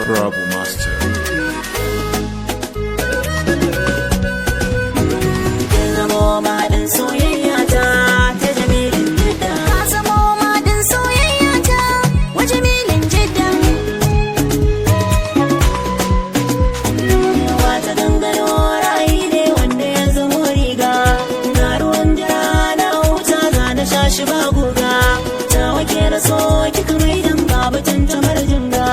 Prabhu Master. Kin zamo mahaɗin soyayya ta ta Jamilin Jidda. Ka zamo mahaɗin soyayya ta wa Jamilin Jidda. Wata gangaro ra'ayi ne wanda ya zamo riga. Ga ruwan jira na huta ga na sha shi ba guga. Ta wake na so kika mai dan babu tantamar jinga.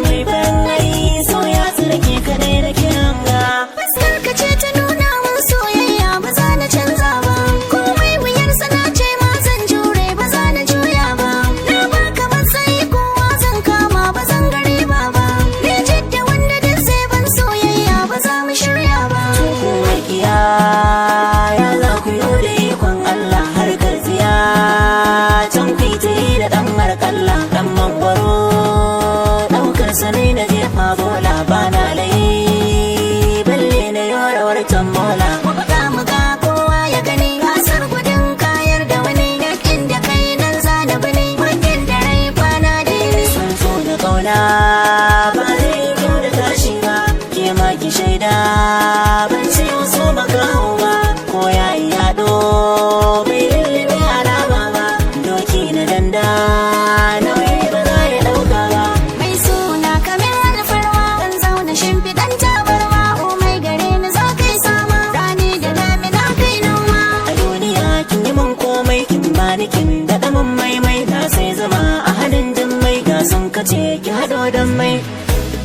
Mai farin hali so ya tsira ke kaɗai da ke hanga. Fuskar ka ce ta nuna mun soyayya, ba za na canza ba. Komai wuyar sana ce ma zan jure, ba za na juya ba. Na baka matsayi, kowa zan kama, ba zan gari ba ba. Ni Jidda, wanda duk zai ban soyayya, ba za mu shirya ba. Ku makiya, ya za ku yi da ikon Allah? Harkar tsiya can ku yi ta yi da ɗan harkalla, ɗan mangwaro ɗaukar sanai na jefa bola, ba na layi balle na yi rawar tambola. Mu buga mu ga kowa ya gani, gasar gudun kayar da wani. Duk inda kai nan za na bani, muddin da rai kwana da yini. Sun so na ƙauna ba zai yi kyau da tashi ba, ke ma ki shaida, ban ce wasu makaho ba, ko ya yi yaɗo bai lullube alama ba, doki na danda nauyi ba za ya ɗauka ba. Mai suna kamin alfarma, kan zauna shimfiɗan tabarma. Komai gare ni za kai sama, rani da damina kai noma. A duniya kin yi mun komai, kin bani, kin daɗa mun maimai, na sai zama a hadin mai ga sun kace ki haɗo don mai.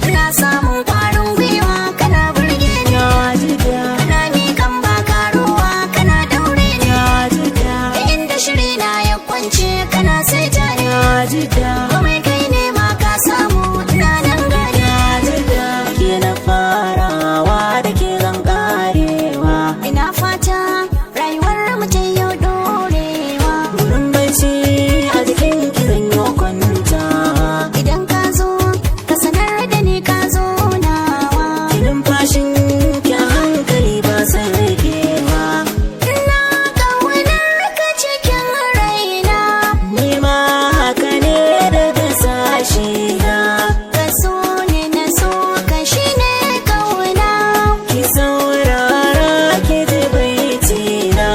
Ina samun ƙwarin gwiwa, kana burge ni. Ya Jidda. Kana miƙan baka ruwa, kana daure ni. Ya Jidda. Da inda shiri na ya kwance, kana saita ni. Ya Jidda. Komai kai ne ma ka samu, ina nan gani. Ke na farawa, da ke zan karewa. Ina fata rayuwar mu ta yau dorewa. Gurin barci a jikin ki zan yi kwantawa. Idan ka zo, ka sanar da ni ka zo nawa. Ki numfashin ki a hankali, ba san rikewa. Ina ƙaunar ka cikin raina. Ni ma haka ne daga sashi na. Ka so ne na so ka, shi ne ƙauna. Ki saurara ki ji baitina,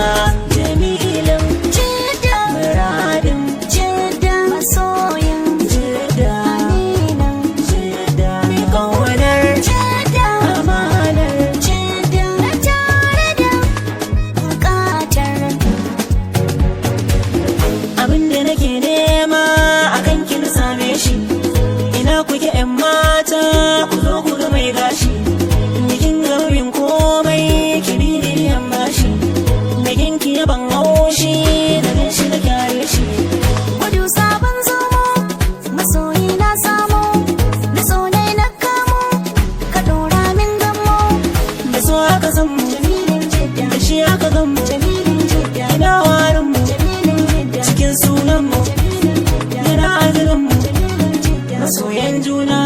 Jamilin Jidda. Muradin Jidda, masoyin Jidda. Aminin Jidda, mai ƙaunar Jidda. Amanar Jidda, na tare da buƙatar Abin da nake nema a kan ki na same shi. Ina kuke yan mata? Ku zo ku ga mai gashi. Bikin gaurin komai, ki bi ni biyan bashi. Bikin ki ya ban haushi, da gan shi da kyare shi. Gudu sabon zomo, masoyi na samo, na so ne na kamo, ka ɗora min gammo. Da so aka san mu. Jamilin Jidda. Da shi aka gan mu. Jamilin Jidda. Ina warin mu. Jamilin Jidda. Cikin sunan mu. Jamilin Jidda. Yana azurin mu. Jamilin Jidda. Masoyan juna.